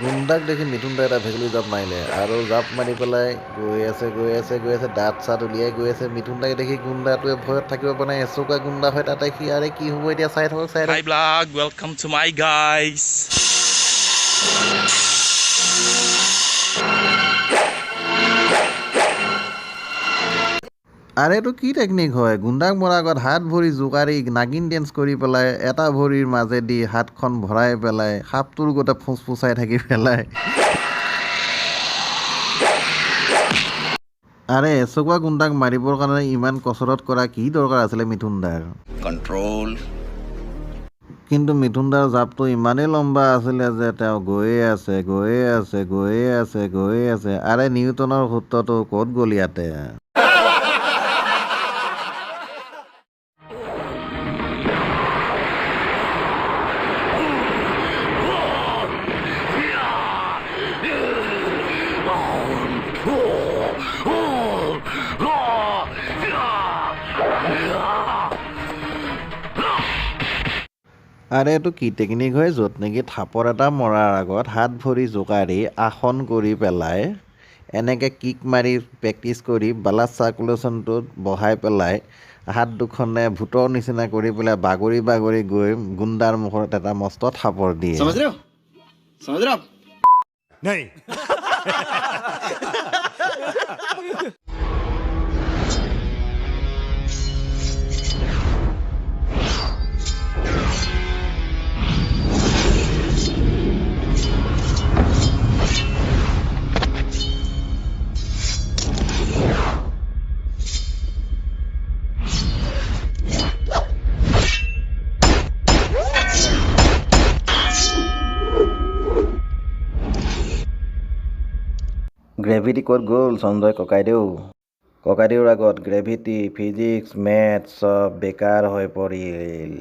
গুণ্ডাক দেখি মিথুন দাই এটা ভেকুলী জাপ মাৰিলে আৰু জাপ মাৰি পেলাই গৈ আছে, গৈ আছে, গৈ আছে, দাঁত চাত উলিয়াই গৈ আছে। মিথুন দাক দেখি গুণ্ডাটোৱে ভয়ত থাকিব পৰা নাই, এচুকা গুণ্ডা হয় তাতে সি। আৰে কি হ'ব এতিয়া, চাই থাকক, চাই থাকক। Hi vlog, welcome to my guys. আৰে এইটো কি টেকনিক হয়? গুণ্ডাক মৰাৰ আগত হাত ভৰি জোকাৰি নাগিন ডেন্স কৰি পেলাই এটা ভৰিৰ মাজেদি হাতখন ভৰাই পেলাই সাপটোৰ গোটে ফুচফুচাই থাকি পেলাই। আৰে এচকুৱা গুণ্ডাক মাৰিবৰ কাৰণে ইমান কচৰৎ কৰা কি দৰকাৰ আছিলে মিথুন দাৰ? Control. কিন্তু মিথুন দাৰ জাপটো ইমানেই লম্বা আছিলে যে তেওঁ গৈয়ে আছে, গৈয়ে আছে, গৈয়ে আছে, গৈয়ে আছে। আৰে নিউটনৰ সূত্ৰটো ক'ত গ'ল ইয়াতে? আৰে এইটো কি টেকনিক হয় য'ত নেকি থাপৰ এটা মৰাৰ আগত হাত ভৰি জোকাৰি আসন কৰি পেলাই এনেকৈ কিক মাৰি প্ৰেক্টিচ কৰি ব্লাড চাৰ্কুলেশ্যনটোত বঢ়াই পেলাই হাত দুখনে ভূতৰ নিচিনা কৰি পেলাই বাগৰি বাগৰি গৈ গুণ্ডাৰ মুখত এটা মস্ত থাপৰ দিয়ে। समझ रहे हो? समझ रहे हो आप? नहीं। গ্ৰেভিটি ক'ত গ'ল সঞ্জয় ককাইদেউ? ককাইদেউৰ আগত গ্ৰেভিটি, ফিজিক্স, মেথছ চব বেকাৰ হৈ পৰিল।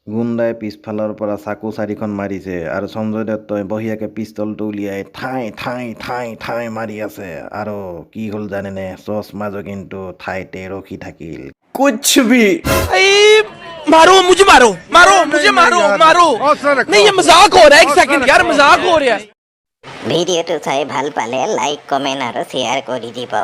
গুণ্ডাই পিছফালৰ পৰা চাকু চাৰিখন মাৰিছে আৰু সঞ্জয় দত্তই বঢ়িয়াকৈ পিষ্টলটো উলিয়াই ঠাই ঠাই ঠাই ঠাই মাৰি আছে। আৰু কি হ'ল জানেনে? চশমাযোৰ কিন্তু ঠাইতে ৰখি থাকিল। कुछ भी। मारो मुझे, मारो मारो मुझे, मारो मारो। नहीं, ये मजाक हो रहा है, एक सेकंड यार, मजाक हो रहा है। ভিডিঅ'টো চাই ভাল পালে লাইক, কমেণ্ট আৰু শ্বেয়াৰ কৰি দিব।